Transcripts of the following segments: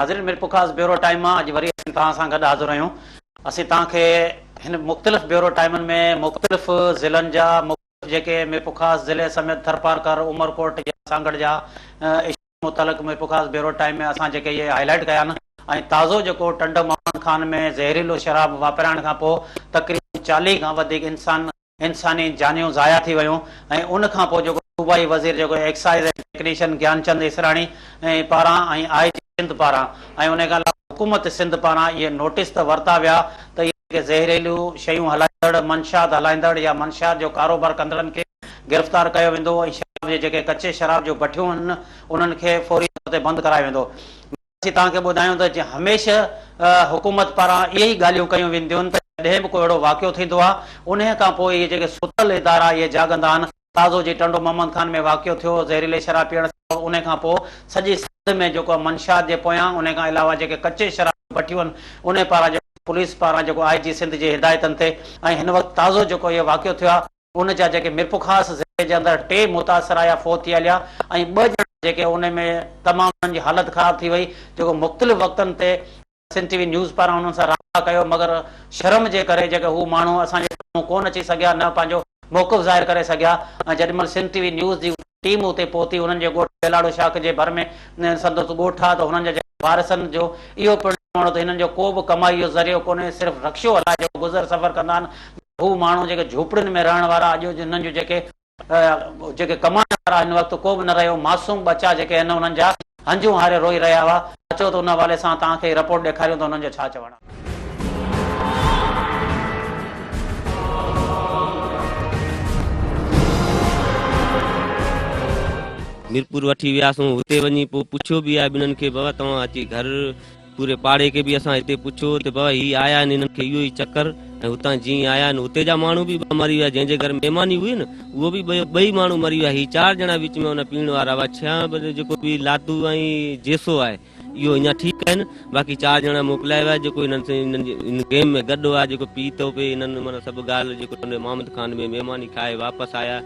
ناظرين Mirpurkhas bureau time مان اڄ وري اسين توهان سان گڏ حاضر آهيون. اسين توهان کي هن مختلف بيورو ٽائيمن ۾ مختلف ضلعن جا مختلف جيڪي ميرپورخاص ضلعي سميت ٿرپارڪر، عمرڪوٽ يا سانگهڙ جا اشو متعلق ميرپورخاص بيورو ٽائيم ۾ اسان جيڪي اهي هائي لائيٽ ڪيا آهن ۽ تازو جيڪو ٽنڊو محمد خان ۾ زهريلو شراب واپرائڻ کان پوء تقريبن 40 کان وڌيڪ انسان انساني جانيون ضايع ٿي ويون ۽ ان کان پوء جيڪو صوبائي وزير جيڪو ايڪسائيز ۽ ٽيڪنيشن گيانچند اسراڻي پاران ۽ آء جي سنڌ پاران ۽ ان کان علاوه حڪومت سنڌ پاران اهي نوٽيس ته ورتا ويا ته اهي جيڪي زهريليون شيون هلائيندڙ، منشيات هلائيندڙ يا منشيات جو ڪاروبار ڪندڙن کي گرفتار ڪيو ويندو ۽ شراب جي جيڪي ڪچي شراب جون بٺيون آهن انهن کي فوري طور تي بند ڪرايو ويندو. اسين توهان کي ٻڌايون ته هميشه حڪومت پاران اهي ئي ڳالهيون ڪيون وينديون آهن ته جڏهن به ڪو اهڙو واقعو ٿيندو آهي انهيء کان پوء اهي جيڪي ستل ادارا اهي جاڳندا آهن. تازو جي ٽنڊو محمد خان ۾ واقعو ٿيو زهريلي شراب پيئڻ سبب انهي کان پوء سڄي سنڌ ۾ جيڪو منشيات جي پويان انهي کان علاوه جيڪي ڪچي شراب جون بٺيون آهن انهي پاران جيڪو پوليس پاران جيڪو آء جي سنڌ جي هدايتن تي ۽ هن وقت تازو جيڪو اهو واقعو ٿيو آهي ان جا جيڪي ميرپورخاص ضلعي جي اندر ٽي متاثر آيا فوت ٿي هليا ۽ ٻه ڄڻا جيڪي ان ۾ تمام انهن جي حالت خراب ٿي وئي جيڪو مختلف وقتن تي سنڌ ٽي وي نيوز پاران انهن سان رابطا ڪيو مگر شرم جي ڪري جيڪي هو ماڻهو اسان جي سامهون ڪونه اچي سگهيا نه پنهنجو موقف ظاهر ڪري سگهيا ۽ جڏهن مهل سنڌ ٽي وي نيوز جي ٽيم اتي پهتي انهن جي ڳوٺ ٻيلاڙو شاخ جي ڀر ۾ سندس ڳوٺ آ ته هنن جا جيڪي وارثن جو اهو پڻ چوڻ هو ته هنن جو ڪو به ڪمائي جو ذريعو ڪونهي صرف رڪشو هلائي جيڪو گذر سفر ڪندا آهن هو ماڻهو جيڪي جهوپڙين ۾ رهڻ وارا اڄ هنن جون جيڪي جيڪي ڪمائڻ وارا هن وقت ڪو به نه رهيو معصوم ٻچا جيڪي آهن انهن جا هنجون هاري روئي رهيا هئا اچو ته ان حوالي سان توهان کي رپورٽ ڏيکاريون ته انهن جو ڇا چوڻ آهي. ميرپور وٺي وياسون هتي وڃي پوء پڇيو به آهي ٻنهن کي بابا توهان اچي گهر پوري پاڙي کي به اسان هتي پڇيو ته بابا هي آيا آهن هنن کي اهو ئي چڪر ۽ هتان جيئن آيا آهن هتي جا ماڻهو به ٻه مري ويا جنهن جي گهر مهماني هئي نه اهو به ٻئي ماڻهو مري ويا هي چار ڄڻا وچ ۾ ان پيڻ وارا هئا ڇهان به جيڪو به لاتو ۽ جيسو آهي اهو اڃا ٺيڪ آهن باقي چار ڄڻا موڪلائي ويا جيڪو هنن سان هنن جي هن گيم ۾ گڏ هئا جيڪو پيتو پئي هنن معنيٰ سڀ ڳالهه جيڪو محمد خان ۾ مهماني کائي واپس آيا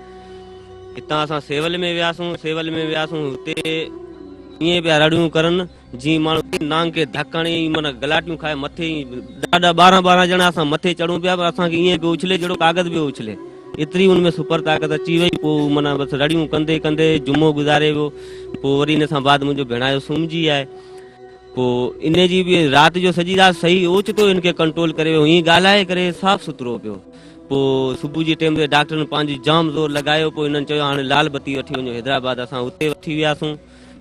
هتان اسان سيول ۾ وياسون سيول ۾ وياسون هتي ائين پيا رڙيون ڪرن جيئن ماڻهو ڪنهن نانگ کي ڌڪ هڻي ائين معنيٰ گلاٽيون کائي مٿي ائين ڏهه ڏهه ٻارهن ٻارهن ڄڻا اسان مٿي چڙهون پيا پر اسان کي ائين پيو اڇلي جهڙو ڪاغذ پيو اڇلي ايتري ان ۾ سپر طاقت اچي وئي پوء معنيٰ بس رڙيون ڪندي ڪندي جمعو گذاري ويو پوء وري ان سان بعد منهنجو ڀيڻايو سمجهي آهي پوء ان جي به رات جو سڄي رات صحيح اوچتو ان کي ڪنٽرول ڪري ويو ائين ڳالهائي ڪري صاف سٿرو پيو پوء صبح جي ٽيم تي ڊاڪٽرن پنهنجو جام زور لڳايو پوء انهن چيو هاڻي لال بتي وٺي وڃو حيدرآباد اسان اتي وٺي وياسون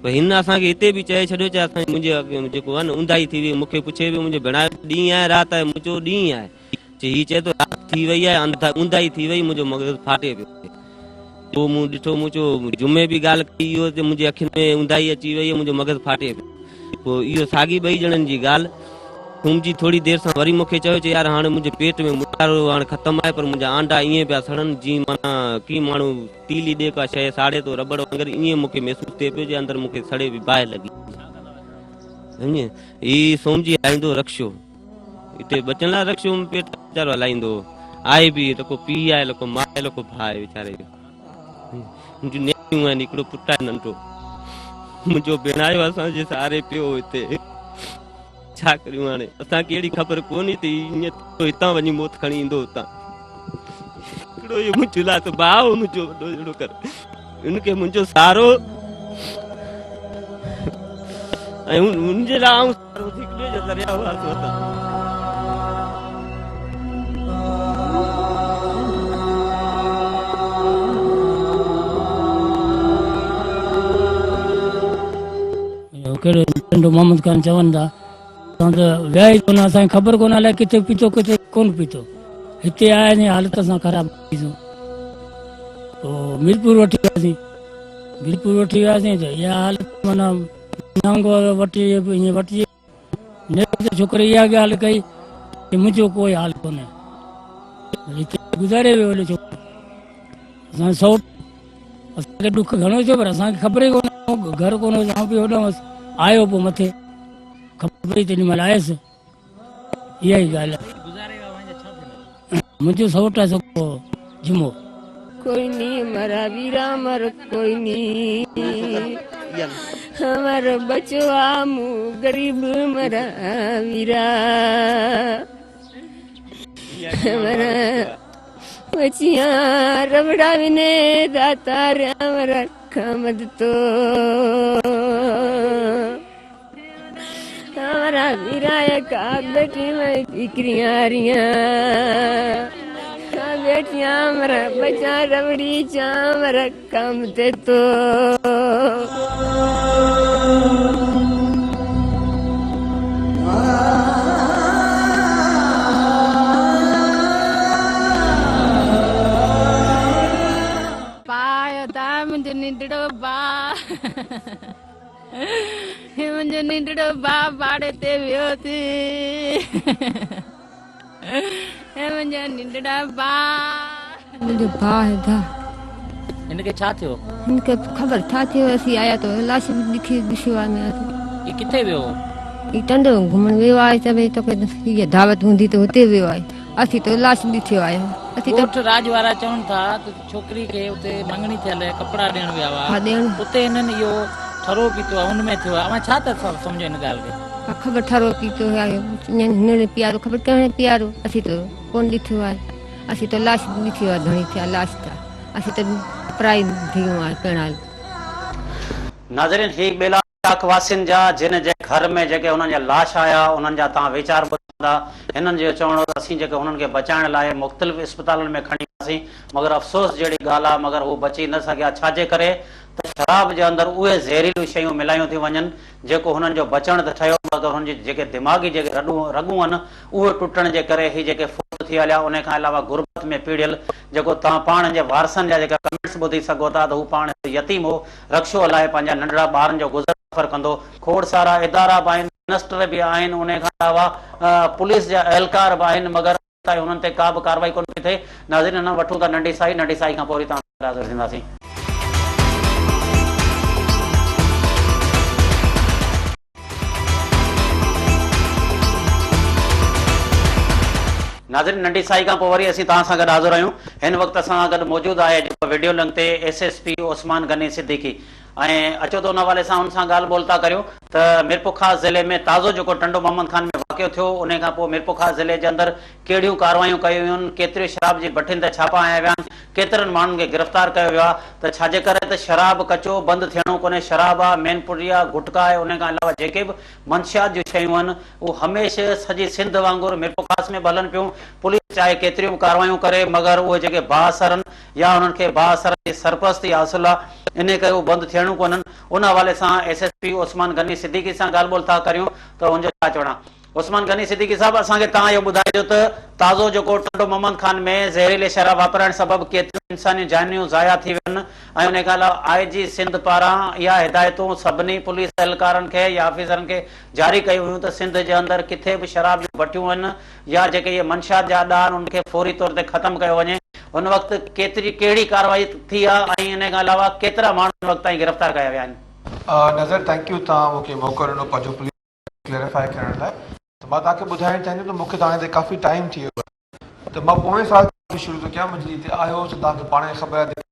پر هن اسان کي هتي به چئي ڇڏيو چي اسان منهنجي اڳ جيڪو آهي نه اونداهي ٿي وئي مون کي پڇي پيو منهنجو ڀيڻايو ڏينهن آهي رات آهي مون چيو ڏينهن آهي چي هي چئي ٿو رات ٿي وئي آهي اونداهي ٿي وئي منهنجو مغز ڦاٽي پيو پوء مون ڏٺو مون چيو جمعي به ڳالهه ڪئي اهو ته منهنجي اکين ۾ اونداهي اچي وئي منهنجو مغز ڦاٽي پيو پوء اهو ساڳي ٻئي ڄڻن جي ڳالهه سمجهي ٿوري دير سان وري مون کي چيو چي يار هاڻي منهنجي پيٽ ۾ مٽارو هاڻي ختم آهي پر منهنجا آنڊا ائين پيا سڙن جيئن معنيٰ ڪي ماڻهو تيلي ڏي ڪا شيء ساڙي ٿو رٻڙ وانگر ائين مون کي محسوس ٿئي پيو جي اندر مون کي سڙي به باهه لڳي سمجهي هي سومجي هلائيندو رڪشو هتي بچن لاء رڪشو پيٽ ويچارو هلائيندو آهي به ته ڪو پيء آهي لکو ماء آهي لکو ڀاء آهي ويچاري جو منهنجون نياڻيون آهن هڪڙو پٽ آهي ننڍو منهنجو ڀيڻايو اسان جي سهاري پيو هتي ڇا ڪريون هاڻي اسان کي اهڙي خبر ڪونهي ته ائين هتان وڃي موت کڻي ايندو هتان هڪڙو ئي منهنجو لاء ته ڀاء منهنجو وڏو جهڙو ڪر ان کي منهنجو سهارو ۽ ان جي لاء آئون سهارو ٿي هڪ ٻئي جا ذريعا هئاسون اسان. ڪهڙو ٽنڊو محمد خان چون ٿا اسان ته ويا ئي ڪونه اسان کي خبر ڪونه الائي ڪٿي پيتو ڪٿي ڪونه پيتو هتي آياسين حالت اسان خراب ٿي پوء ميرپور وٺي وياسين ميرپور وٺي وياسين ته اها حالت معنيٰ نانگ وٺي ائين وٺجي نيٺ ڇوڪري اها ڳالهه ڪئي ته منهنجو ڪوئي حال ڪونهي هتي گذاري ويو هلي ڇوڪرو اسان سئوٽ اسان کي ڏک گهڻو ٿيو پر اسان کي خبر ئي ڪونه گهر ڪونه هوس آئون به هوڏانهن هوس آيو پوء مٿي خبر پئي تيڏي مهل آيس اها ئي ڳالهه آهي منهنجو سئوٽ آهي سو جمعو ڪوئي ني مرا ويرا مر ڪوئي ني. مارو بچو آ مون غريب مرا ويرا مرا بچيا ربڙا ونے داتا ريا مرا کامد تو مرا ويرا کا بیٹی میں ڈکریاں ریا بیٹیاں مرا بچا ربڑی چا مرا کم تي تو. پاء ادا منهنجو ننڍڙو ڀاء هي منهنجو ننڍڙو ڀاء پاڙي تي ويو ٿي هي منهنجا ننڍڙا ڀاء. منهنجو ڀاء آهي ڀاء. هن کي ڇا ٿيو؟ هن کي خبر ڇا ٿيو اسين آيا ته لاش به ڏکي ڏسيو آهي ۾ اسين. هي ڪٿي ويو هو؟ هي ٽنڊو گهمڻ ويو آهي چوي ته هي دعوت هوندي ته هتي ويو آهي اسين ته لاش ڏٺيو آهي اسين ته. ڳوٺ راڄ وارا چون ٿا ته ڇوڪري کي اتي مڱڻي ٿيل ڪپڙا ڏيڻ ويا هئا اتي هنن اهو ٺرو پيتو آهي ان ۾ ٿيو آهي اوهان ڇا ٿا سمجهو ان ڳالهه کي؟ خبر ٺرو پيتو آهي هنن پيارو خبر ڪنهن پيارو اسين ته ڪونه ڏٺو آهي اسين ته لاش ڏٺي آهي ڌڻي ٿيا لاش ٿيا اسين ته پرائي ڌيئون آهي پيڻال. ناظرين هي ٻيلا شاخ واسين جا جن جي گهر ۾ جيڪي انهن جا لاش آيا انهن جا توهان ويچار ٻڌندا هنن جو چوڻ هو ته اسين جيڪي هنن کي بچائڻ لاء مختلف اسپتالن ۾ کڻي وياسين مگر افسوس جهڙي ڳالهه آهي مگر هو بچي نه سگهيا ڇاجي ڪري ته شراب جي اندر اهي زهريليون شيون ملايون ٿيون وڃن جيڪو هنن جو بچڻ ته ٺهيو مگر هن جي جيڪي دماغي جيڪي رڏون رڳون آهن اهي ٽٽڻ جي ڪري هي جيڪي فوت ٿي هليا انهي کان علاوه غربت ۾ پيڙهيل جيڪو توهان پاڻ هن جي وارثن جا جيڪا ڪمينٽس ٻڌي سگهو ٿا ته هو پاڻ هڪ يتيم هو رڪشو هلائي پنهنجا ننڍڙا ٻارن جو گذر سفر ڪندو کوڙ سارا ادارا به آهن منسٽر به آهن انهي کان علاوه پوليس جا اهلڪار به آهن مگر اڄ تائين انهن تي ڪا به ڪارروائي ڪونه پئي ٿئي. ناظرين هن وٺون ٿا ننڍي سائي، ننڍي سائي کان پوء وري توهان سان گڏ حاضر ٿينداسين. ناظرين ننڍي سائي کان پوء وري اسين توهان سان گڏ حاضر آهيون. هن وقت اسان سان گڏ موجود آهي جيڪو وڊيو لنڪ تي S S P Usman Ghani Siddiqui ۽ اچو ته ان حوالي سان ان سان ڳالهه ٻولهه ٿا ڪريون ته ميرپورخاص ضلعي ۾ تازو جيڪو ٽنڊو محمد خان ۾ واقعو ٿيو انهي کان پوء ميرپورخاص ضلعي جي اندر ڪهڙيون ڪارروايون ڪيون ويون ڪيتريون شراب جي بٺين تي ڇاپا هنيا ويا آهن ڪيترن ماڻهن کي گرفتار ڪيو ويو آهي ته ڇاجي ڪري ته شراب ڪچو بند ٿيڻو ڪونهي شراب آهي مين پوري آهي گٽڪا آهي انهي کان علاوه جيڪي به منشيات جون شيون آهن اهي هميشه سڄي سنڌ وانگر ميرپورخاص ۾ به هلن پيون پوليس چاهي ڪيتريون به ڪارروايون ڪري مگر اهي جيڪي بااثر آهن يا انهن کي بااثرن جي سرپرستي حاصل آ انهي ڪري هو بند ٿيڻيون ڪونهن ان حوالي سان S S P Usman Ghani Siddiqui سان ڳالهه ٻولهه ٿا ڪريون ته ان جو ڇا چوڻ آ عثمان غني صديقي صاحب اسان کي توهان اهو ٻڌائجو ته تازو جيڪو ٽنڊو محمد خان ۾ زهريلي شراب واپرائڻ سبب ڪيتريون انساني جانيون ضايع ٿي وين ۽ انهي کان علاوه آء جي سنڌ پاران اها هدايتون سڀني پوليس اهلڪارن کي يا آفيسرن کي جاري ڪيون ويون ته سنڌ جي اندر ڪٿي به شراب جون بٺيون آهن يا جيڪي اهي منشيات جا اڏا آهن انهن کي فوري طور تي ختم ڪيو وڃي. هن وقت ڪيتري ڪهڙي ڪارروائي ٿي آهي ۽ انهي کان علاوه ڪيترا ماڻهو هن وقت تائين گرفتار ڪيا ويا آهن؟ نظر thank you توهان مون کي موقعو ڏنو پنهنجو پوليس ڪليريفائي ڪرڻ لاء ته مان توهان کي ٻڌائڻ چاهيندم ته مون کي توهان هتي ڪافي ٽائيم ٿي ويو آهي ته مان پوئين سال کان شروع ٿو ڪيان منهنجي هتي آيو هوس ته توهان کي پاڻ کي خبر آهي ته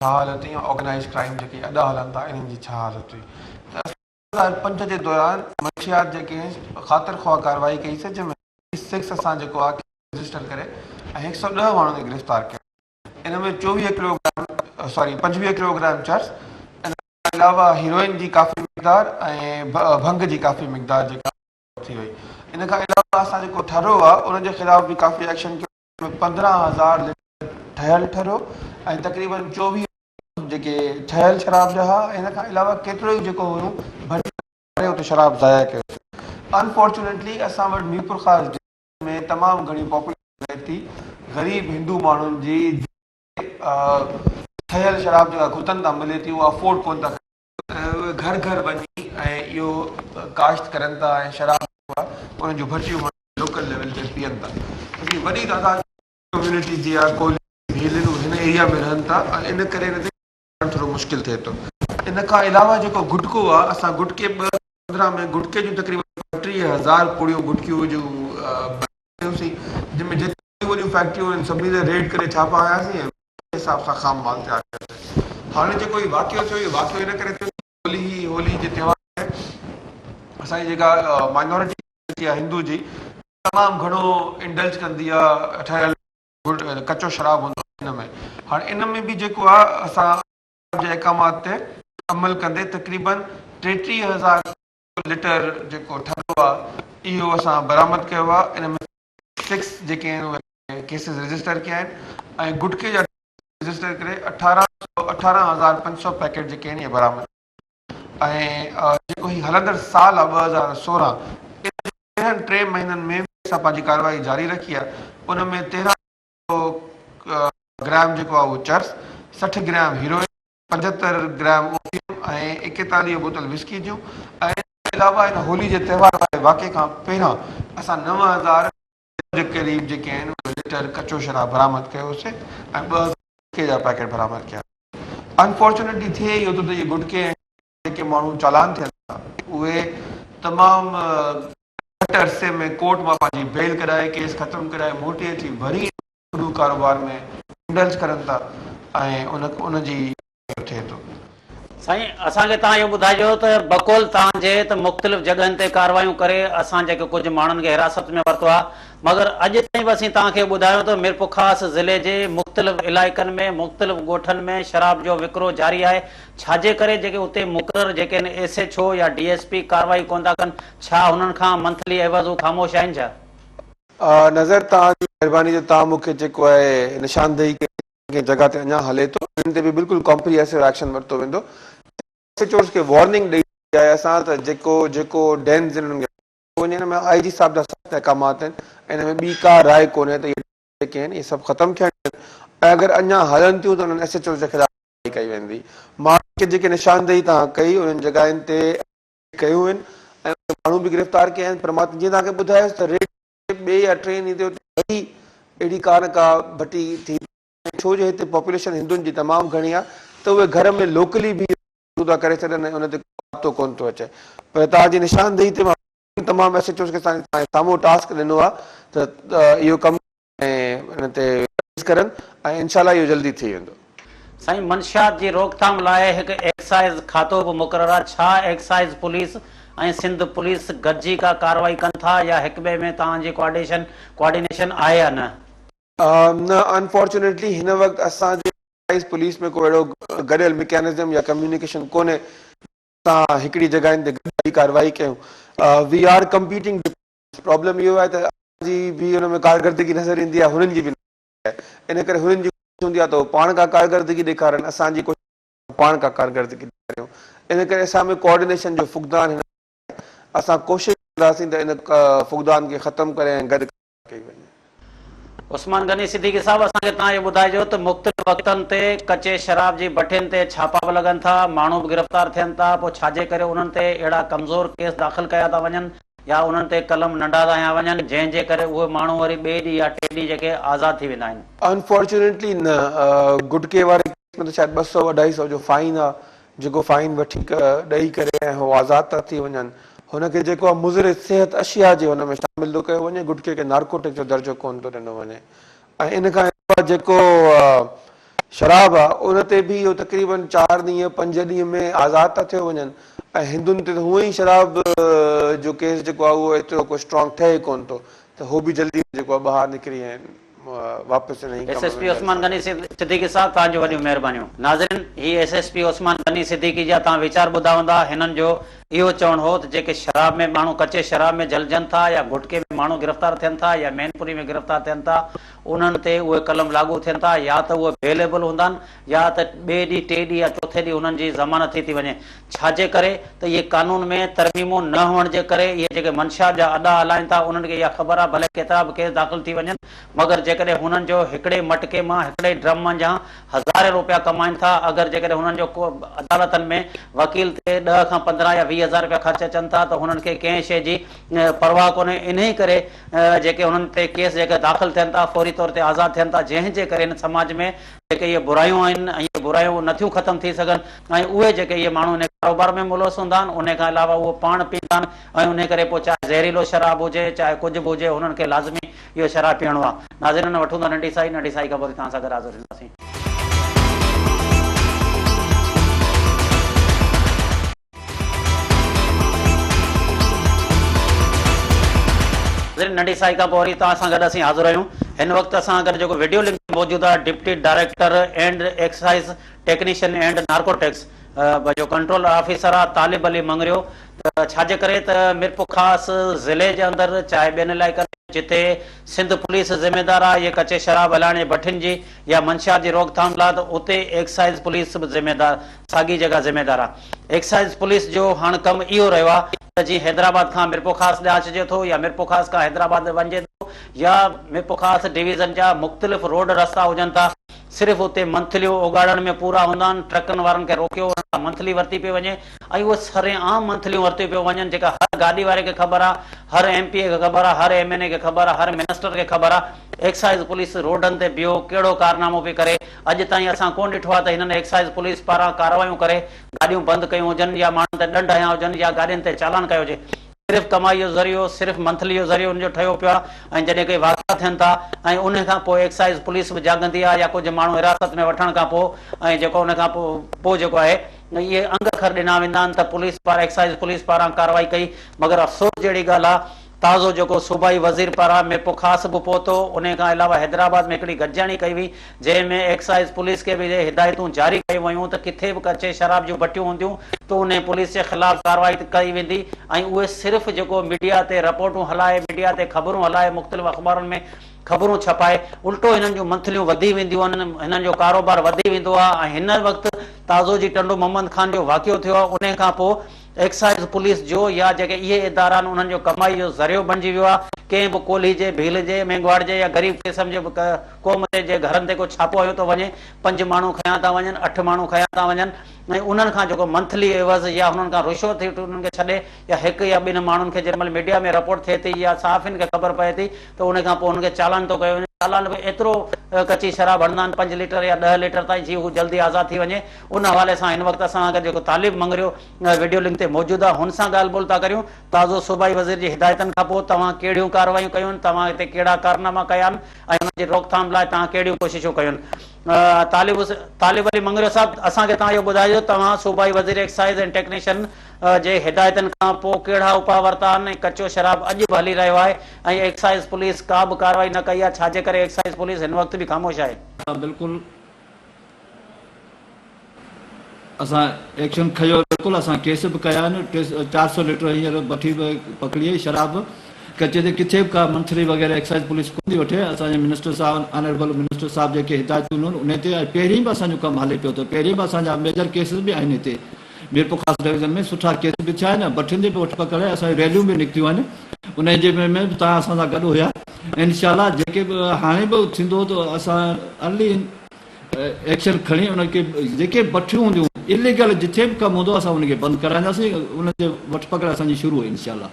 ڇا حالت هئي ۽ آرگنائيز ڪرائيم جيڪي اڏا هلن ٿا انهن جي ڇا حالت هئي ته اسان 2005 جي دوران منشيات جي اگينسٽ خاطر خواهه ڪارروائي ڪئي سي جنهن ۾ سڪس اسان جيڪو آهي ڪيس رجسٽر ڪري ۽ 110 ماڻهن کي گرفتار ڪيو ان ۾ 24 ڪلو گرام سوري 25 ڪلو گرام چرس ان کان علاوه هيروئن جي ڪافي مقدار ۽ ڀنگ جي ڪافي مقدار جيڪا ٿي وئي ان کان علاوه اسان جيڪو ٺرو آهي ان جي خلاف به ڪافي ايڪشن ڪيو 15000 ليٽر ٺهيل ٺرو ۽ تقريبن 24 جيڪي ٺهيل شراب جا ها ان کان علاوه ڪيترو ئي جيڪو هيون ڀرتي ڪري اتي شراب ضايع ڪيو انفارچونيٽلي اسان وٽ ميرپورخاص ڊسٽرڪٽ ۾ تمام گهڻي پاپوليشن رهي ٿي غريب هندو ماڻهن جي ٺهيل شراب جيڪا گتن تان ملي ٿي اها افورڊ ڪون ٿا ڪري اهي گهر گهر وڃي ۽ اهو ڪاشت ڪرن ٿا ۽ شراب انهن جون ڀرتيون لوڪل ليول تي پيئن ٿا هڪڙي وڏي تعداد ڪميونٽي جي آ ڪولهي ڀيلن هن ايريا ۾ رهن ٿا ۽ ان ڪري ان تي ڪرڻ ٿورو مشڪل ٿئي ٿو. ان کان علاوه جيڪو گٽڪو آ اسان گٽڪي 2015 ۾ گٽڪي جون تقريبن 35 هزار پڙيون گٽڪيون جون ڪيون سين جن ۾ جيتريون وڏيون فيڪٽريون آهن سڀني تي ريڊ ڪري ڇاپا هنياسين ۽ حساب سان خام مال تيار ڪيوسين. هاڻي جيڪو هي واقعو ٿيو اهو واقعو ان ڪري ٿيو هولي هئي هولي. اسان جي جيڪا مائنورٽي آهي هندو جي تمام گهڻو انڊلج ڪندي آهي ٺهيل ڪچو شراب هوندو آهي ان ۾ هاڻي ان ۾ به جيڪو آهي اسان جي احڪامات تي عمل ڪندي تقريبن 33,000 لٽر جيڪو ٺرو آهي اهو اسان برآمد ڪيو آهي ان ۾ سڪس جيڪي آهن اهي ڪيسز رجسٽر ڪيا آهن ۽ گٽڪي جا رجسٽر ڪري 18500 پيڪيٽ جيڪي آهن اهي برآمد ۽ جيڪو هي هلندڙ سال آهي 2016 ان جي پهرين ٽي مهينن ۾ به اسان پنهنجي ڪارروائي جاري رکي آهي ان ۾ 13 گرام جيڪو آهي اهو چرس، 60 گرام هيروئن، 75 گرام اوپيم ۽ 41 بوتل وسڪي جون ۽ ان کان علاوه ان هولي جي تهوار واري واقعي کان پهريان اسان 9000 جي قريب جيڪي آهن اهي ليٽر ڪچو شراب برآمد ڪيوسي ۽ 2000 گٽڪي جا پيڪيٽ برآمد ڪيا. انفارچونيٽلي ٿئي اهو ٿو ته اهي گٽڪي ۽ جيڪي ماڻهو چالان ٿين ٿا اهي تمام گهٽ عرصي ۾ ڪورٽ مان پنهنجي بيل ڪڍائي ڪيس ختم ڪرائي موٽي اچي وري گهرو ڪاروبار ۾ انڊلج ڪرن ٿا ۽ ان ان جي ٿئي ٿو. سائين اسان کي توهان اهو ٻڌائجو ته بقول توهان جي ته مختلف جڳهن تي ڪاروايون ڪري اسان جيڪي ڪجهه ماڻهن کي حراست ۾ ورتو آهي مگر اڄ تائين به اسين توهان کي ٻڌايون ته ميرپورخاص ضلعي جي مختلف علائقن ۾ مختلف ڳوٺن ۾ شراب جو وڪرو جاري آهي ڇاجي ڪري جيڪي اتي مقرر جيڪي آهن ايس ايڇ او يا ڊي ايس پي ڪارروائي ڪونه ٿا ڪن ڇا هنن کان منٿلي عيوض هو خاموش آهن ڇا؟ نظر توهان جي مهرباني جو توهان مون کي جيڪو آهي نشاندهي ڪئي ڪنهن جڳهه تي اڃا هلي ٿو انهن تي به بلڪل ڪمپريهنسو ايڪشن ورتو ويندو ايس ايڇ اوز کي وارننگ ڏئي ڇڏي آهي اسان ته جيڪو جيڪو ڊينز انهن کي وڃي ان ۾ آء جي صاحب جا سخت احڪامات آهن ان ۾ ٻي ڪا راء ڪونهي ته اهي جيڪي آهن اهي سڀ ختم ٿيڻ گهرجن ۽ اگر اڃا هلن ٿيون ته انهن ايس ايڇ اوز جي خلاف ڪارروائي ڪئي ويندي ماڻهن کي جيڪي نشاندهي توهان ڪئي انهن جڳهين تي ڪيون آهن ۽ اتي ماڻهو به گرفتار ڪيا آهن پر مان جيئن توهان کي ٻڌايس ته ريڊ ٻئي يا ٽئين ڏينهن تي اتي وري اهڙي ڪا نه ڪا ڀٽي ٿي ڇو جو هتي پاپوليشن هندن جي تمام گهڻي آهي ته اهي گهر ۾ لوڪلي به شروع ٿا ڪري ڇڏن ۽ ان تي ضابطو ڪونه ٿو اچي پر توهان جي نشاندهي تي مان تمام ايس ايڇ اوز کي سامهون ٽاسڪ ڏنو آهي ته اهو ڪم ۽ ان تي ريليز ڪرن ۽ انشاء الله اهو جلدي ٿي ويندو. سائين منشيات جي روڪٿام لاء هڪ ايڪسائيز کاتو به مقرر آ ڇا ايڪسائيز پوليس ۽ سنڌ پوليس گڏجي ڪا ڪارروائي ڪن ٿا يا هڪٻئي ۾ توهان جي ڪوآرڊيشن Coordination آهي يا نه؟ نه انفارچونيٽلي هن وقت اسان جي ايڪسائيز پوليس ۾ ڪو اهڙو گڏيل مڪينزم يا ڪميونيڪيشن ڪونهي اسان هڪڙي جڳهين تي گڏجي ڪارروائي ڪيون V R computing departments problem اهو آهي ته جي به ان ۾ ڪارڪردگي نظر ايندي آهي هنن جي به نظر ايندي آهي ان ڪري هنن جي ڪوشش هوندي آهي ته هو پاڻ ڪا ڪارڪردگي ڏيکارن اسان جي ڪوشش هوندي آهي پاڻ ڪا ڪارڪردگي ڏيکاريون ان ڪري اسان ۾ ڪوآرڊينيشن جو فقدان هن وقت آهي اسان ڪوشش ڪنداسين ته ان فقدان کي ختم ڪري ۽ گڏ ڪارروائي ڪئي وڃي. عثمان غني صديقي صاحب اسان کي توهان اهو ٻڌائجو ته مختلف وقتن تي ڪچي شراب جي بٺين تي ڇاپا به لڳن ٿا ماڻهو به گرفتار ٿين ٿا پوء ڇاجي ڪري انهن تي اهڙا ڪمزور ڪيس داخل ڪيا ٿا وڃن يا انهن تي قلم ننڍا ٿا هنيا وڃن جنهن جي ڪري اهي ماڻهو وري ٻئي ڏينهن يا ٽئين ڏينهن جيڪي آزاد ٿي ويندا آهن. انفارچونيٽلي نه گٽڪي واري ڪيس ۾ ته شايد ٻه سئو اڍائي سئو جو فائن آ جيڪو فائن وٺي ڏئي ڪري ۽ هو آزاد ٿا ٿي وڃن هن کي جيڪو آ مضر صحت اشياء جي هن ۾ شامل ٿو ڪيو وڃي گٽڪي کي نارڪوٽڪ جو درجو ڪونه ٿو ڏنو وڃي ۽ ان کان علاوه جيڪو شراب آ ان تي به اهو تقريبن چار ڏينهن پنج ڏينهن ۾ آزاد ٿا ٿيو وڃن ۽ هندن تي ته هونئن ئي شراب جو ڪيس جيڪو آ اهو ايترو ڪو اسٽرانگ ٺهي ڪونه ٿو ته هو به جلدي جيڪو آ ٻاهر نڪري ۽ واپس انهي ايس ڪم ايس ۾ پي عثمان ڊلجن. غني صديقي صاحب توهان جون وڏيون مهربانيون. ناظرين هي S S P Usman Ghani Siddiqui جا توهان ويچار ٻڌا هوندا هنن جو اهو چوڻ هو ته جيڪي شراب ۾ ماڻهو ڪچي شراب ۾ جهلجن ٿا يا گهٽڪي ۾ ماڻهو گرفتار ٿين ٿا يا مين پوري ۾ گرفتار ٿين ٿا انهن تي اهي قلم لاڳو ٿين ٿا يا ته اهي بيليبل هوندا آهن يا ته ٻئي ڏينهن ٽئين ڏينهن يا چوٿين ڏينهن انهن جي ضمانت ٿي ٿي وڃي ڇاجي ڪري ته اهي قانون ۾ ترميمون نه هئڻ جي ڪري اهي جيڪي منشيات جا اڏا هلائين ٿا انهن کي اها خبر آهي ڀلي ڪيترا به ڪيس داخل ٿي وڃن مگر جيڪڏهن هنن جو هڪڙي مٽڪي مان هڪڙي ڊرم منجهان هزارين روپيا ڪمائين ٿا اگر جيڪڏهن هنن جو ڪو عدالتن ۾ وڪيل تي ڏهه کان 15 يا 20 هزار روپيا خرچ اچن ٿا ته هنن کي ڪنهن شيء جي پرواهه ڪونهي انهي ڪري جيڪي هنن تي ڪيس جيڪي داخل ٿين ٿا فوري طور تي آزاد ٿين ٿا جنهن جي ڪري هن سماج ۾ جيڪي اهي برايون آهن ۽ اهي برايون نٿيون ختم ٿي سگهن ۽ اهي جيڪي اهي ماڻهو انهي ڪاروبار ۾ ملوث هوندا آهن انهي کان علاوه اهو پاڻ پيئندا آهن ۽ انهي ڪري پوء چاهي زهريلو شراب هجي چاهي ڪجهه به هجي هنن کي لازمي اهو شراب پيئڻو آهي. ناظرين وٺون ٿا ننڍي سائي، ننڍي سائي کان پوء وري توهان سان گڏ حاضر ٿينداسين. ناظرين ننڍي سائي کان پوء وري توهان سان گڏ اسين حاضر آهيون. هن وقت اسان گڏ جيڪو وڊيو لنڪ تي موجود آهي deputy director and excise technician and narcotics جو ڪنٽرول آفيسر آهي طالب علي مڱريو ته ڇا جي ڪري ته ميرپورخاص ضلعي جي اندر چاهي ٻين علائقن ۾ جتي سنڌ پوليس ذميدار آهي اهي ڪچي شراب هلائڻ جي بٺين جي يا منشيات جي روڪٿام لاء ته اتي ايڪسائيز پوليس به ذميدار ساڳي جڳهه ذميدار آهي. ايڪسائيز پوليس جو هاڻ ڪم اهو رهيو آهي ته جيئن حيدرآباد کان ميرپورخاص ڏانهن اچجي ٿو يا ميرپورخاص کان حيدرآباد وڃجي ٿو يا ميرپورخاص ڊويزن جا مختلف روڊ رستا هجن ٿا صرف اتي منٿليون اوڳاڙڻ ۾ پورا هوندا آهن ٽرڪن وارن کي روڪيو انهن کان منٿلي ورتي پئي وڃي ۽ اهي سرعام منٿليون ورتيون پيون وڃن جيڪا هر گاڏي واري کي خبر آهي هر ايم پي اي کي خبر آهي هر ايم اين اي کي خبر آهي هر منسٽر کي خبر آهي ايڪسائيز پوليس روڊن تي بيهو ڪهڙو ڪارنامو پئي ڪري اڄ تائين اسان ڪونه ڏٺو آهي ته هنن ايڪسائيز پوليس پاران ڪارروايون ڪري گاڏيون بند ڪيون هجن يا ماڻهن تي ڏنڊ هنيا هجن يا گاڏين تي چالان ڪيو هجي. صرف ڪمائي جو ذريعو صرف منٿلي جو ذريعو ان جو ٺهيو پيو آهي ۽ جڏهن ڪي واقعا ٿين ٿا ۽ ان کان پوء ايڪسائيز پوليس به جاڳندي آهي يا ڪجهه ماڻهو حراست ۾ وٺڻ کان پوء ۽ جيڪو ان کان پوء جيڪو آهي اهي انگ اکر ڏنا ويندا آهن ته پوليس پاران ايڪسائيز پوليس پاران ڪارروائي ڪئي مگر افسوس جهڙي ڳالهه آهي تازو جيڪو صوبائي وزير پاران ميرپورخاص به پهتو، انهي کان علاوه حيدرآباد ۾ هڪڙي گڏجاڻي ڪئي وئي، جنهن ۾ ايڪسائيز پوليس کي به اهي هدايتون جاري ڪيون ويون ته ڪٿي به ڪچي شراب جون بٺيون هونديون ته انهي پوليس جي خلاف ڪارروائي ڪئي ويندي ۽ اهي صرف جيڪو ميڊيا تي رپورٽون هلائي ميڊيا تي خبرون هلائي مختلف اخبارن ۾ خبرون ڇپائي الٽو هنن جون منٿليون وڌي وينديون آهن هنن جو ڪاروبار وڌي ويندو آهي ۽ هن وقت تازو جي ٽنڊو محمد خان جو واقعو ٿيو آهي انهي کان پوء ايڪسائيز پوليس جو يا جيڪي اهي ادارا آهن انهن جو ڪمائي جو ذريعو بڻجي ويو آهي، ڪنهن به ڪولهي جي، ڀيل جي، مينگهواڙ جي يا غريب قسم جي قوم جي جي گهرن تي ڪو ڇاپو هنيو ٿو وڃي، پنج ماڻهو کنيا ٿا وڃن، اٺ ماڻهو کنيا ٿا وڃن ۽ انهن کان جيڪو منٿلي عيوض يا انهن کان رشوت هيٺ انهن کي ڇڏي يا هڪ يا ٻن ماڻهن کي جنهن مهل ميڊيا ۾ رپورٽ ٿئي ٿي يا صحافين کي خبر پئي ٿي ته ان کان پوء انهن کي چالان ٿو ڪيو وڃي، چالان به ايترو ڪچي شراب هڻندا آهن پنج ليٽر يا ڏهه ليٽر تائين جي هو جلدي آزاد ٿي وڃي، ان حوالي سان هن وقت اسان سان گڏ جيڪو طالب مڱريو وڊيو لنڪ تي موجود آهي هن سان ڳالهه ٻولهه ٿا ڪريون. تازو صوبائي وزير جي هدايتن کان پوء توهان ڪهڙيون ڪارروايون ڪيون آهن، توهان هتي ڪهڙا ڪارناما ڪيا آهن ۽ انهن جي روڪٿام لاء توهان ڪهڙيون ڪوششون ڪيون آهن. طالب طالب علي مڱريو صاحب اسان کي توهان اهو ٻڌائجو توهان صوبائي وزير ايڪسائيز ۽ ٽيڪنيشن جي هدايتن کان پوء ڪهڙا اپاء ورتا آهن ۽ ڪچو شراب اڄ به هلي رهيو آهي ۽ ايڪسائيز پوليس ڪا به ڪارروائي نه ڪئي آهي ڇا جي ڪري ايڪسائيز پوليس هن وقت به خاموش آهي. بلڪل اسان ايڪشن کنيو بلڪل اسان ڪيس به ڪيا آهن 400 ليٽر هينئر بٺي به پڪڙي آهي شراب ڪچي تي ڪٿي به ڪا منٿلي وغيره ايڪسائيز پوليس ڪونه ٿي وٺي اسان جي منسٽر صاحب آنربل منسٽر صاحب جيڪي هدايتون ڏنون انهي تي ۽ پهرين به اسان جو ڪم هلي پيو ته پهرين به اسان جا ميجر ڪيسز به آهن هتي ميرپورخاص ڊويزن ۾ سٺا ڪيس به ٿيا آهن ۽ بٺين تي به وٺ پڪڙ آهي اسان جون ريليون به نڪتيون آهن انهي جي ۾ به توهان اسان سان گڏ هيا انشاء الله جيڪي به هاڻي به ٿيندو ته اسان ارلي ايڪشن کڻي انهن کي جيڪي بٺيون هونديون اليگل جٿي به ڪم هوندو اسان انهن کي بند ڪرائينداسين انهن تي وٺ پڪڙ اسان جي شروع انشاء الله.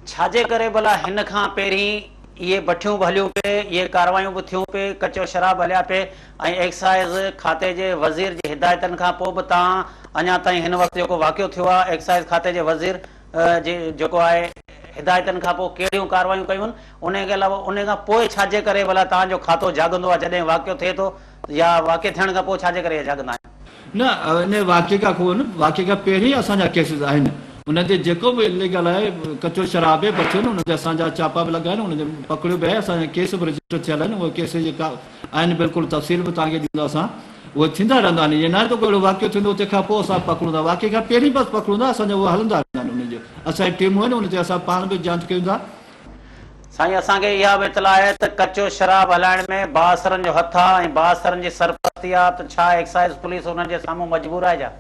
ڇاجي ڪري ڀلا هن کان پهرين اهي بٺيون به هليون پئي اهي ڪاروايون به ٿيون پئي ڪچو شراب هليا پئي ۽ ايڪسائيز کاتي جي وزير جي هدايتن کان پوء به تان اڃا تائين هن وقت جيڪو واقعو ٿيو آهي ايڪسائيز کاتي جي وزير جي جيڪو آهي هدايتن کان پوء ڪهڙيون ڪاروايون ڪيون انهي کي علاوه انهي کان پوء ڇاجي ڪري ڀلا توهان جو کاتو جاڳندو آهي جڏهن واقعو ٿئي ٿو يا واقعي ٿيڻ کان پوء ڇاجي ڪري اهي جاڳندا آهن. نه انهي واقعي کان پوء نه واقعي کان پهرين اسان جا ڪيسز آهن انهن تي جيڪو به اليگل آهي ڪچو شراب آهي بچيو نه انهن تي اسان جا چاپا به لڳا آهن انهن تي پڪڙيو به آهي اسان جا ڪيس به رجسٽر ٿيل آهن اهي ڪيس جيڪا آهن بلڪل تفصيل به توهان کي ڏيندو اسان اهي ٿيندا رهندا آهن ائين ناهي ته ڪو اهڙو واقعو ٿيندو تنهن کان پوء اسان پڪڙون ٿا واقعي کان پهرين به پڪڙون ٿا اسان جا اهي هلندا رهندا آهن انهن جو اسان جي ٽيمون آهن ان تي اسان پاڻ به جانچ ڪيون ٿا. سائين اسان کي اها به اطلاع آهي ته ڪچو شراب هلائڻ ۾ بااثرن جو هٿ آ ۽ بااثرن جي سرپرستي آ ته ڇا ايڪسائيز پوليس انهن جي سامهون مجبور آهي ڇا؟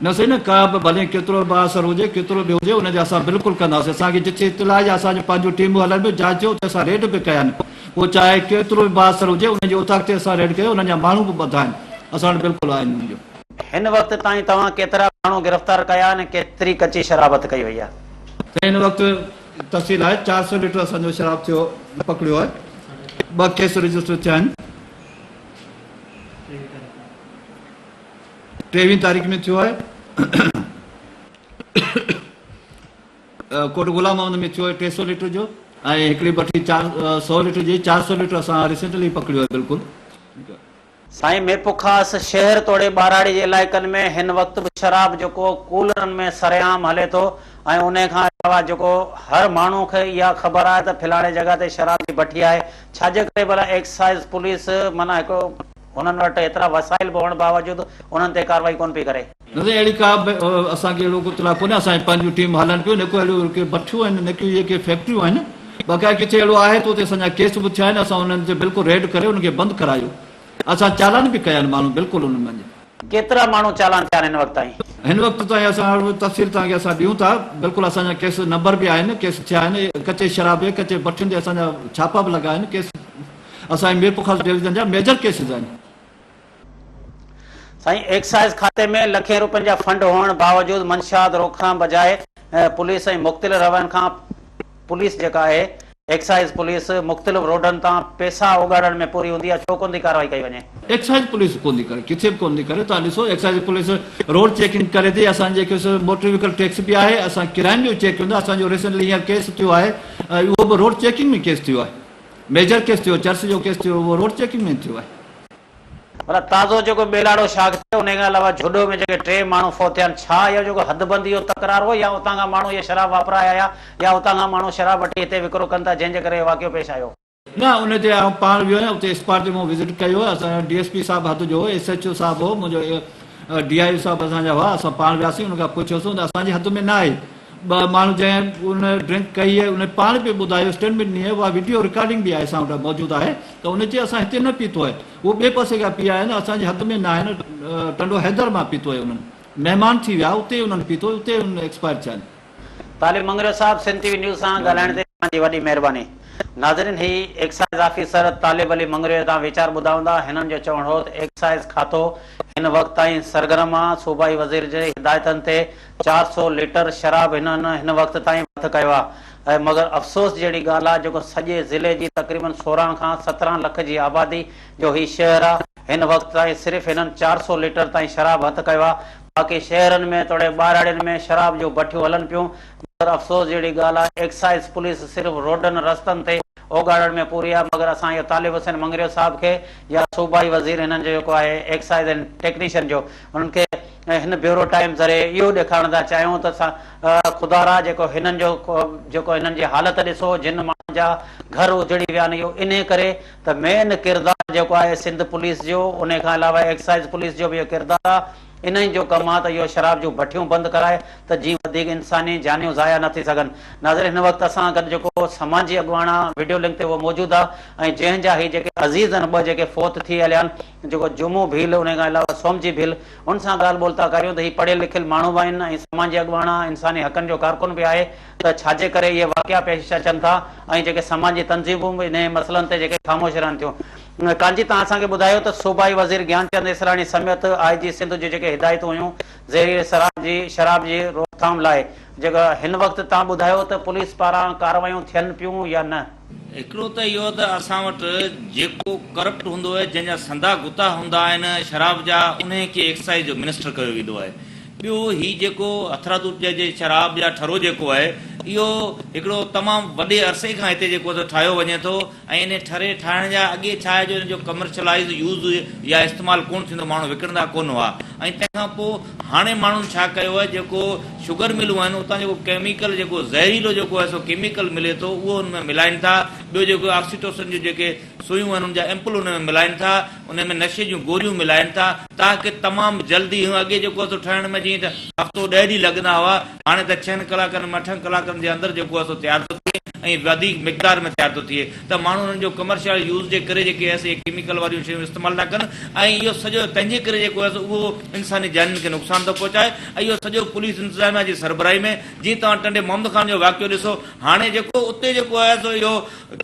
نه سائين نه ڪا به ڀلي ڪيترو به بااثر هجي ڪيترو به هجي ان جي اسان بلڪل ڪنداسين اسان کي جتي اطلاع يا اسان جون پنهنجون ٽيمون هلن پيون جاچ ٿيو اتي اسان ريڊ به ڪيا آهن پوء چاهي ڪيترو به بااثر هجي ان جي اوطاق تي اسان ريڊ ڪيو انهن جا ماڻهو به ٻڌا آهن اسان وٽ بلڪل آهن انهن جو. هن وقت تائين توهان ڪيترا ماڻهو گرفتار ڪيا آهن ۽ ڪيتري ڪچي شراب هٿ ڪئي وئي آهي؟ سائين هن وقت تفصيل آهي 400 ليٽر اسان جو شراب ٿيو پڪڙيو آهي ٻه ڪيس رجسٽر ٿيا آهن ٽيويهين تاريخ ۾ ٿيو آهي ڪوٽ غلام محمد ۾ ٿيو آهي 300 ليٽر جو ۽ هڪڙي بٺي 400 ليٽر جي 400 ليٽر اسان ريسنٽلي پڪڙيو آهي بلڪل. سائين ميرپورخاص شهر توڙي ٻهراڙي جي علائقن ۾ هن وقت به شراب جيڪو ڪولرن ۾ سرعام هلي ٿو ۽ انهي کان علاوه جيڪو هر ماڻهو کي اها خبر آهي ته فلاڻي جڳهه تي شراب جي بٺي آهي ڇاجي ڪري ڀلا ايڪسائيز پوليس معنيٰ هڪ هنن وٽ ايترا وسائل به هئڻ باوجود انهن تي ڪارروائي ڪونه پئي ڪري. نه سائين اهڙي ڪا به اسان کي اهڙو ڪو اطلاع ڪونهي اسان جي پنهنجون ٽيم هلن پيون نه ڪو اهڙيون ڪي بٺيون آهن نه ڪي اهي ڪي فيڪٽريون آهن بقايا ڪٿي اهڙو آهي ته اتي اسان جا ڪيس به ٿيا آهن اسان انهن تي بلڪل ريڊ ڪري انهن کي بند ڪرايو اسان چالان به ڪيا آهن ماڻهو بلڪل انهن منجهه. ڪيترا ماڻهو چالان ٿيا آهن هن وقت تائين؟ هن وقت تائين اسان اهڙو تفصيل توهان کي اسان ڏيون ٿا بلڪل اسان جا ڪيس نمبر به آهن ڪيس ٿيا آهن ڪچي شراب جي ڪچي بٺين تي اسان جا ڇاپا به لڳا آهن ڪيس اسان جي ميرپورخاص ڊويزن جا ميجر ڪيسز آهن. سائين ايڪسائيز کاتي ۾ لکين روپين جا فنڊ هئڻ باوجود منشيات روڪٿام بجاء پوليس ۽ مختلف روين کان پوليس جيڪا آهي ايڪسائيز پوليس مختلف روڊن تان پيسا اوڳاڙڻ ۾ پوري هوندي آهي ڇو ڪونه ٿي ڪارروائي ڪئي وڃي. ايڪسائيز پوليس ڪونه ٿي ڪري ڪٿي به ڪونه ٿي ڪري توهان ڏسو ايڪسائيز پوليس روڊ چيڪنگ ڪري ٿي اسان جي ڪيس موٽر ويڪل ٽيڪس به آهي اسان ڪرائم جو چيڪ ڪيون ٿا اسان جو ريسنٽلي هينئر ڪيس ٿيو آهي اهو به روڊ چيڪنگ ۾ ڪيس ٿيو آهي ميجر ڪيس ٿيو چرس جو ڪيس ٿيو اهو روڊ چيڪنگ ۾ ٿيو آهي. پر تازو جيڪو ٻيلاڙو شاخ ٿيو انهي کان علاوه جهڏو ۾ جيڪي ٽي ماڻهو فوت ٿيا آهن ڇا اهو جيڪو حد بندي جو تڪرار هو يا اتان کان ماڻهو اهي شراب واپرائي آيا يا اتان کان ماڻهو شراب وٺي هتي وڪرو ڪن ٿا جنهن جي ڪري اهو واقعو پيش آيو. نه ان تي آئون پاڻ ويو آهيان اتي اسپاٽ تي مون وزٽ ڪيو اسان جو ڊي ايس پي صاحب حد جو هو ايس ايڇ او صاحب هو منهنجو ڊي I او صاحب اسان جا هئا اسان پاڻ وياسين ان کان پڇيوسون ته اسان جي حد ۾ نه آهي ٻه ماڻهو جنهن ان ڊرنڪ ڪئي آهي ان پاڻ به ٻڌايو اسٽيٽمينٽ ڏني آهي اها وڊيو رڪارڊنگ به آهي اسان وٽ موجود آهي ته ان چيو اسان هتي نه پيتو آهي اهو ٻئي پاسي کان پي آيا آهن اسان جي حد ۾ نه آهن ٽنڊو حيدر مان پيتو آهي انهن مهمان ٿي ويا اتي انهن پيتو اتي انهن ايڪسپائر ٿيا آهن. طالب مڱريو صاحب سنڌ ٽي وي نيوز سان ڳالهائڻ تي اوهان جي وڏي مهرباني. ناظرين هي ايڪسائيز آفيسر طالب علي مڱريو تان ويچار ٻڌا هوندا هنن جو چوڻ هو ته ايڪسائيز کاتو هن وقت تائين سرگرم آ صوبائي وزير جي هدايتن تي 400 ليٽر شراب هنن هن وقت تائين هٿ ڪيو آ ۽ مگر افسوس جهڙي ڳالهه آ جيڪو سڄي ضلعي جي تقريبن 16 کان 17 لک جي آبادي جو هي شهر آ هن وقت تائين صرف هنن 400 ليٽر تائين شراب هٿ ڪيو آ باقي شهرن ۾ توڙي ٻهراڙين ۾ شراب جون بٺيون هلن پيون مگر افسوس جهڙي ڳالهه آ ايڪسائيز پوليس صرف روڊن رستن تي اوڳاڙڻ ۾ پوري آ مگر اسان اهو طالب حسين مڱريو صاحب کي يا صوبائي وزير هنن جو جيڪو آهي ايڪسائيز ۽ ٽيڪنيشن جو انهن کي هن بيورو ٽائيم ذريعي اهو ڏيکارڻ ٿا چاهيون ته خدارا جيڪو هنن جو جيڪو هنن جي حالت ڏسو جن ماڻهن جا گهر اجڙي ويا آهن اهو انهي ڪري ته مين ڪردار جيڪو آهي سنڌ پوليس جو انهي کان علاوه ايڪسائيز پوليس جو به اهو ڪردار آهي انهن جو ڪم آهي ته اهو شراب جون بٺيون بند ڪرائي ته جيئن وڌيڪ انساني جانيون ضايع نه ٿي سگهن ناظرين هن وقت اسان گڏ جيڪو سماجي اڳواڻ آهي وڊيو لنڪ تي اهو موجود آهي ۽ جنهن جا هي جيڪي عزيز آهن ٻه جيڪي فوت ٿي هليا آهن جيڪو جمعو ڀيل انهي کان علاوه سومجي ڀيل ان سان ڳالهه ٻولهه ٿا ڪريون ته هي پڙهيل لکيل ماڻهو به آهن ۽ سماجي اڳواڻ انساني حقن جو ڪارڪن به آهي ته ڇاجي ڪري اهي واقعا پيش اچن ٿا ۽ جيڪي سماجي تنظيمون به انهي مسئلن تي جيڪي خاموش رهن ٿيون. ڪانجي توهان اسان کي ٻڌايو ته صوبائي وزير گيان چند اسراڻي سميت آء جي سنڌ جون جيڪي هدايتون هيون زهريلي شراب جي شراب جي روڪٿام لاء جيڪا هن وقت توهان ٻڌايو ته پوليس پاران ڪارروايون ٿين پيون يا نه؟ هڪڙو ته اهو ته اسان وٽ جيڪو ڪرپٽ هوندو آهي جنهن جا سندا گتا هوندا آهن شراب جا انهي کي ايڪسائيز جو منسٽر ڪيو ويندو آهي ٻيو هي جيڪو هٿرادو چئجي شراب يا ٺرو جيڪو آهي اهو هڪڙو تمام وڏي عرصي کان هتي جيڪو سو ٺاهيو وڃي ٿو ۽ انهي ٺري ٺاهڻ جا اڳي ڇا آهي جو ان جو ڪمرشلائيز يوز يا استعمال ڪونه ٿيندو ماڻهو وڪڻندا ڪونه هئا ۽ تنهن کان پوء هاڻي ماڻهن ڇا ڪيو آهي جيڪو شگر ملون آهن اتان جيڪو ڪيميڪل جيڪو زهريلو جيڪو آهي سو ڪيميڪل ملي ٿو اهو ان ۾ ملائين ٿا ٻيو جيڪو آڪسيٽوسن جون جيڪي سوئيون آهن ان جا ايمپل ان ۾ ملائين ٿا ان ۾ نشي جون گوريون ملائين ٿا تاڪه تمام جلدي هن اڳي جيڪو آهي سو ٺهڻ ۾ جيئن ته هفتو ڏهه ڏينهن لڳندا هئا هاڻي ته ڇهن ڪلاڪن ۾ اٺن ڪلاڪن جي اندر جيڪو آهي سو تيار ٿو ٿئي ۽ وڌيڪ مقدار ۾ تيار ٿو ٿئي ته ماڻهو انهن جو ڪمرشل يوز جي ڪري جيڪي آهي سي اهي ڪيميڪل واريون شيون استعمال ٿا ڪن ۽ اهو سڄو تنهن جي ڪري جيڪو آهي سو اهو انساني جانين کي نقصان ٿو پهچائي ۽ اهو سڄو پوليس انتظاميا جي سربراهي ۾ جيئن توهان ٽنڊي محمد خان جو واقعو ڏسو هاڻي جيڪو اتي جيڪو آهي سو اهو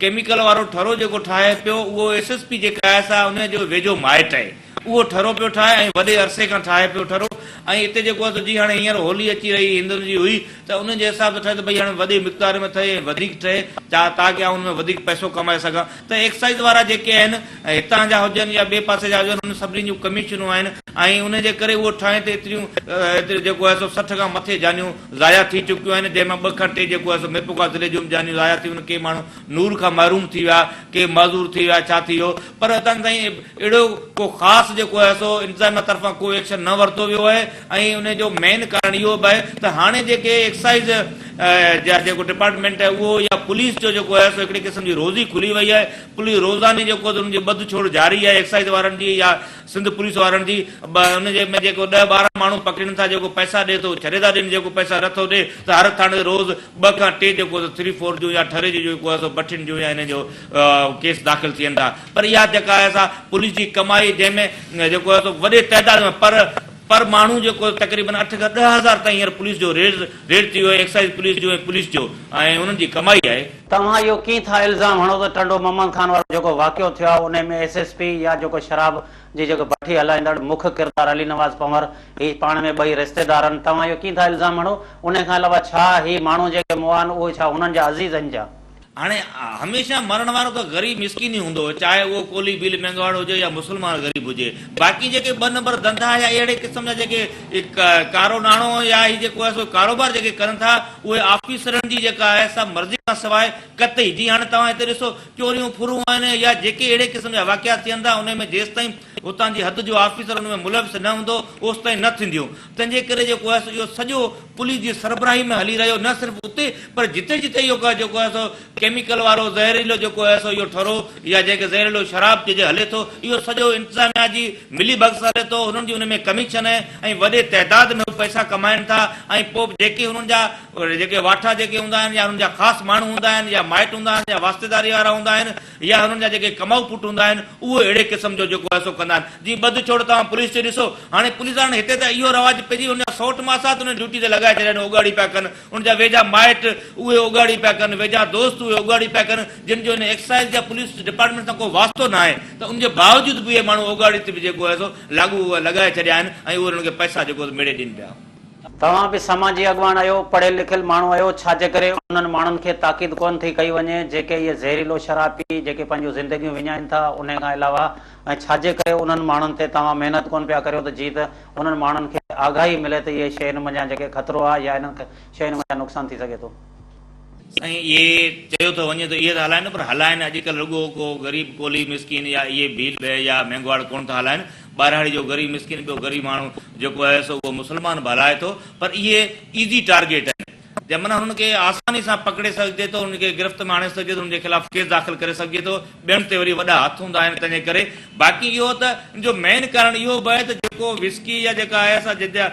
ڪيميڪل وارو ٺرو جيڪو ٺاهي پيو اهو ايس ايس پي جيڪا آهي سا ان جو ويجهو مائٽ آهي اهو ٺرو پيو ٺاهي ۽ وڏي عرصي کان ٺاهي پيو ٺرو ۽ اتي جيڪو آهي سو جي هاڻي هينئر هولي اچي رهي هندن جي هئي ته ان جي حساب سان ٺهي ته ڀئي هاڻي وڏي مقدار ۾ ٺهي ۽ وڌيڪ ٺهي تاڪه آئون ان ۾ وڌيڪ پئسو ڪمائي سگهان ته ايڪسائيز وارا جيڪي آهن هتان جا هجن يا ٻئي پاسي جا هجن انهن سڀني جون ڪميشنون آهن ۽ ان جي ڪري اهو ٺاهين ته ايتريون ايتريون جيڪو آهي سو 60 کان مٿي جانيون ضايع ٿي چڪيون آهن جنهن مان ٻه کان ٽي جيڪو آهي سو ميرپورخاص ضلعي جون به جانيون ضايع ٿيون آهن ڪي ماڻهو نور کان محروم ٿي ويا ڪي معذور ٿي ويا ڇا ٿي ويو پر هتان تائين اهڙو ڪو خاص جيڪو آهي سو انتظاميا طرفان ڪو ايڪشن نه ورتو ويو آهي ۽ ان جو مين ڪارڻ اهو به آهي ته هاڻي جيڪي ايڪسائيز جا جيڪو ڊپارٽمينٽ آهي اهو يا پوليس جو جيڪو آهي سو هڪڙي قسم جي روزي کلي وئي آهي پوليس روزاني جيڪو آهي ان جي ٻڌ ڇوڙ جاري آهي ايڪسائيز وارن جي يا سنڌ پوليس وارن جي ان جي ۾ جيڪو ڏهه 12 ماڻهو پڪڙين ٿا جيڪو پئسا ڏي ٿو ڇڏي ٿا ڏين جيڪو پئسا نه ٿو ڏي ته هر ٿاڻي تي روز ٻه کان ٽي جيڪو ٿري فور جون يا ٺري جون جيڪو آهي سو بٺين جون يا انهن جو ڪيس داخل ٿين ٿا پر اها جيڪا آهي سا پوليس جي ڪمائي جنهن ۾ جيڪو آهي سو وڏي تعداد ۾ پر پر ماڻهو جيڪو تقريبن اٺ کان 10,000 تائين هينئر پوليس جو ريڊ ريڊ ٿي ويو آهي ايڪسائيز پوليس جو ۽ پوليس جو ۽ انهن جي ڪمائي آهي. توهان اهو ڪيئن ٿا الزام هڻو ته ٽنڊو محمد خان وارو جيڪو واقعو ٿيو آهي انهي ۾ ايس ايس پي يا جيڪو شراب جي جيڪو بٺي هلائيندڙ مک ڪردار علي نواز پنهور هي پاڻ ۾ ٻئي رشتيدار آهن توهان اهو ڪيئن ٿا الزام هڻو انهي کان علاوه ڇا هي ماڻهو جيڪي مئا آهن اهي ڇا هنن جا عزيز آهن ڇا؟ هاڻي هميشه مرڻ وارو ته غريب مسڪين ئي هوندو چاهي اهو ڪولهي ڀيل مينگهواڙ هجي يا مسلمان غريب هجي باقي جيڪي ٻه نمبر ڌنڌا يا اهڙي قسم جا جيڪي ڪارو ناڻو يا هي جيڪو آهي سو ڪاروبار جيڪي ڪن ٿا اهي آفيسرن جي جيڪا آهي سا مرضي کان سواء قطعي جيئن هاڻي توهان هتي ڏسو چوريون ڦرون آهن يا جيڪي اهڙي قسم جا واقعا ٿين ٿا انهي ۾ جيستائين اتان جي حد جو آفيسر ان ۾ ملوث نه هوندو اوستائين نه ٿينديون تنهن جي ڪري جيڪو آهي سو اهو سڄو پوليس جي سربراهي ۾ هلي رهيو نه صرف اتي پر جتي جتي اهو جيڪو آهي سو ڪيميڪل وارو زهريلو جيڪو آهي سو اهو ٺرو يا جنهن کي زهريلو شراب چئجي هلي ٿو اهو سڄو انتظاميا جي ملي ڀڳت سان هلي ٿو هنن جي ان ۾ ڪميشن آهي ۽ وڏي تعداد ۾ هو پئسا ڪمائن ٿا ۽ پوء جيڪي هنن جا جيڪي واٺا جيڪي هوندا آهن يا هنن جا خاص ماڻهو هوندا آهن يا مائٽ هوندا آهن يا واسطيداري وارا هوندا آهن يا هنن جا جيڪي ڪمائو پٽ هوندا آهن اهي اهڙي قسم جو جيڪو آهي سو ڪندا آهن جي ٻڌ ڇوڙ توهان پوليس جو ڏسو هاڻي پوليس وارن هتي ته اهو رواج پئجي ويو هن جا سئوٽ ماسات انهن ڊيوٽي تي لڳائي ڇڏيا آهن اوڳاڙي پيا ڪن ان جا ويجها مائٽ اهي اوڳاڙي پيا ڪن ويجها دوست اهي اوڳاڙي پيا ڪن جن جو ان ايڪسائيز يا پوليس ڊپارٽمينٽ سان ڪو واسطو نه آهي ته ان جي باوجود به اهي ماڻهو اوڳاڙي تي به جيڪو آهي سو لاڳو لڳائي ڇڏيا آهن ۽ اهي انهن کي پئسا جيڪو آهي سو ميڙي ڏين پيا. توهان به سماجي اڳواڻ آهيو، پڙهيل لکيل ماڻهو آهيو، ڇا جي ڪري انهن ماڻهن کي تاڪيد ڪونه ٿي ڪئي وڃي جيڪي اهي زهريلو شراب پي جيڪي پنهنجون زندگيون وڃائين ٿا انهي کان علاوه ۽ ڇا جي ڪري انهن ماڻهن تي توهان محنت ڪونه پيا ڪريو ته جيئن ته انهن ماڻهن کي آگاهي ملي ته اهي شين منجهان جيڪي خطرو آهي يا انهن شين منجهان نقصان ٿي سگهي ٿو. سائين اهي چيو ٿو وڃي ته اهي ته هلائن پر هلائن اڄڪلهه رڳو ڪو غريب ڪولهي مسڪين يا اهي ڀيل ڀيء يا مينگهواڙ ڪونه ٿا هلائن ٻهراڙي جو غريب مسڪين ٻيو غريب ماڻهو جيڪو آهي سو اهو مسلمان به هلائي ٿو پر اهي ايزي ٽارگيٽ آهن جنهن معنيٰ هنن کي آساني سان پڪڙي سگهجي ٿو هنن کي گرفت ۾ آڻي سگهجي ٿو هنن جي خلاف ڪيس داخل ڪري سگهجي ٿو ٻين تي وري وڏا هٿ هوندا آهن تنهن جي ڪري باقي اهو ته ان جو مين ڪارڻ اهو به آهي ته جيڪو وسڪي يا جيڪا آهي سا جنهن جا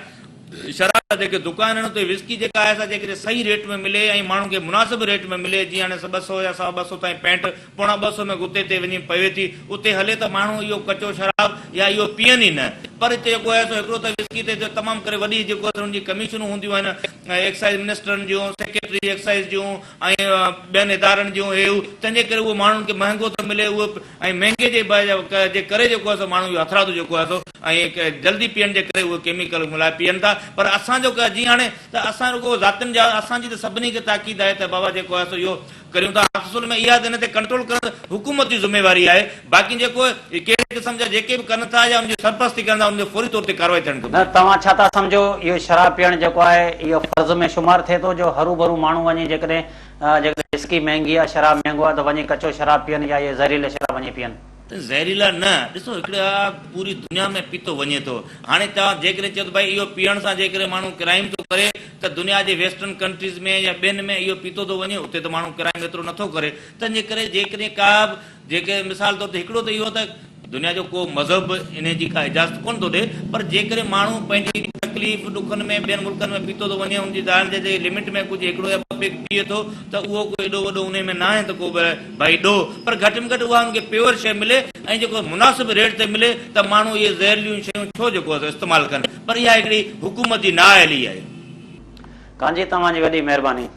شراب جا جيڪي دڪان آهن اتي وسڪي جيڪا آهي سا جيڪڏهن صحيح ريٽ ۾ ملي ۽ ماڻهن کي مناسب ريٽ ۾ ملي جيئن هاڻي ٻه سئو يا سوا ٻه سئو تائين پينٽ پوڻا ٻه سئو ۾ گتي تي وڃي پوي ٿي اتي هلي ته ماڻهو اهو ڪچو شراب يا اهو پيئن ئي نه پر هتي جيڪو آهي سو هڪڙو ته وسڪي تي تمام ڪري وڏي جيڪو آهي سو ان جي ڪميشنون هونديون آهن ايڪسائيز منسٽرن جون سيڪريٽري ايڪسائيز جون ۽ ٻين ادارن جون هي هو تنهن جي ڪري اهو ماڻهن کي مهنگو ٿو ملي اهو ۽ مهنگي جي جي ڪري جيڪو آهي سو ماڻهو اهو هٿرادو جيڪو آهي سو ۽ جلدي پيئڻ جي ڪري اهو ڪيميڪل ملائي پيئن ٿا پر اسان جو جيئن هاڻي ته اسان رڳو ذاتين جا اسان جي ته سڀني کي تاڪيد آهي ته بابا جيڪو آهي سو اهو ڪريون ٿا اصل ۾ اها ته ان تي ڪنٽرول ڪرڻ حڪومت جي ذميواري آهي باقي جيڪو ڪهڙي قسم جا جيڪي به ڪن ٿا يا ان جي سرپرستي ڪن ٿا ان تي فوري طور تي ڪارروائي ٿيڻ نه گهرجي. توهان ڇا ٿا سمجهو اهو شراب پيئڻ جيڪو آهي اهو فرض ۾ شمار ٿئي ٿو جو هروڀرو ماڻهو وڃي جيڪڏهن جيڪڏهن وسڪي مهنگي آهي شراب مهنگو آهي ته وڃي ڪچو شراب پيئن يا اهي زهريلا شراب وڃي پيئن. ته زهريلا نه ڏسو هڪڙا پوري دنيا ۾ پيتو وڃي ٿو هاڻي توهان جيڪڏهن چئو ته ڀائي اهو پيئڻ سان جيڪڏهن ماڻهو ڪرائيم ٿو ڪري ته دنيا جي ويسٽرن ڪنٽريز ۾ يا ٻين ۾ اهو پيتو ٿو وڃي اتي ته ماڻهو ڪرائيم ايترو نٿو ڪري تنهن جي ڪري جيڪڏهن ڪا به جيڪي مثال طور تي هڪڙو ته اهو ته دنيا جو ڪو مذهب انهي جي ڪا اجازت ڪونه ٿو ڏي پر جيڪڏهن ماڻهو پنهنجي تڪليف ڏکن ۾ ٻين ملڪن ۾ پيتو ٿو وڃي ان جي ظاهر جي لمٽ ۾ ڪجهه هڪڙو يا ٻه پيگ پيئي ٿو ته اهو ڪو ايڏو وڏو انهي ۾ ناهي ته ڪو به ڀائي ڏوهه پر گهٽ ۾ گهٽ اها ان کي پيور شيء ملي ۽ جيڪو مناسب ريٽ تي ملي ته ماڻهو اهي زهريليون شيون ڇو جيڪو آهي سو استعمال ڪن پر اها هڪڙي حڪومت جي نااهلي آهي. ڪانجي توهان جي وڏي مهرباني.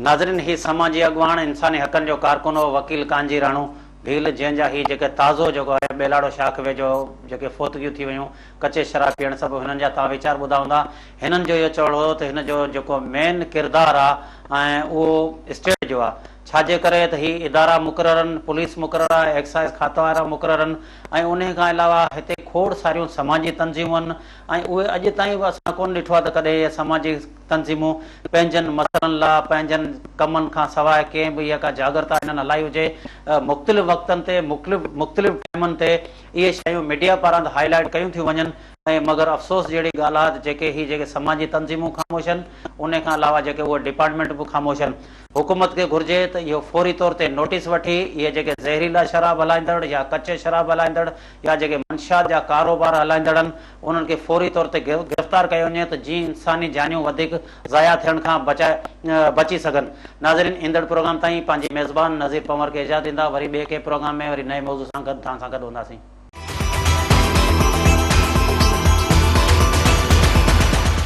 ناظرين هي سماجي اڳواڻ انساني حقن جو ڪارڪن هو وڪيل ڪانجي راڻو. ڀيل جنهن جا هي جيڪي تازو جيڪو آهي ٻيلاڙو شاخ ويجهو جيڪي فوتگيون ٿي ويون ڪچي شراب پيئڻ سبب هنن جا توهان ويچار ٻڌا هوندا. هنن جو اهو چوڻ هو ته هن جو جيڪو مين ڪردار آ ۽ اهو اسٽيٽ جو آ ڇا جي ڪري ته هي ادارا مقرر ان، پوليس مقرر آ، ايڪسائيز کاتو وارا مقرر ان ۽ انهي کان علاوه هتي کوڙ ساريون سماجي تنظيمون ان ۽ اهي اڄ تائين به اسان ڪونه ڏٺو آ ته ڪڏهن اهي سماجي تنظيمون پنهنجن مسئلن لا پنهنجن ڪمن کان سواء ڪنهن به اها ڪا جاڳرتا هنن هلائي هجي مختلف وقتن تي مختلف مختلف ٽائيمن تي اهي شيون ميڊيا پاران ته هائي لائيٽ ڪيون ٿيون وڃن ۽ مگر افسوس جهڙي ڳالهه آهي ته جيڪي هي جيڪي سماجي تنظيمون خاموش آهن انهي کان علاوه جيڪي اهي ڊپارٽمينٽ به خاموش آهن حڪومت کي گهرجي ته اهو فوري طور تي نوٽيس وٺي اهي جيڪي زهريلا شراب هلائيندڙ يا ڪچي شراب هلائيندڙ يا جيڪي منشيات جا ڪاروبار هلائيندڙ آهن انهن کي فوري طور تي گرفتار ڪيو وڃي ته جيئن انساني جانيون وڌيڪ ضايع ٿيڻ کان بچائي بچي سگهن ناظرين ايندڙ پروگرام تائين پنهنجي ميزبان نذير پنور کي اجازت ڏيندا وري ٻئي ڪنهن پروگرام ۾ وري نئين موضوع سان گڏ توهان سان گڏ هونداسين.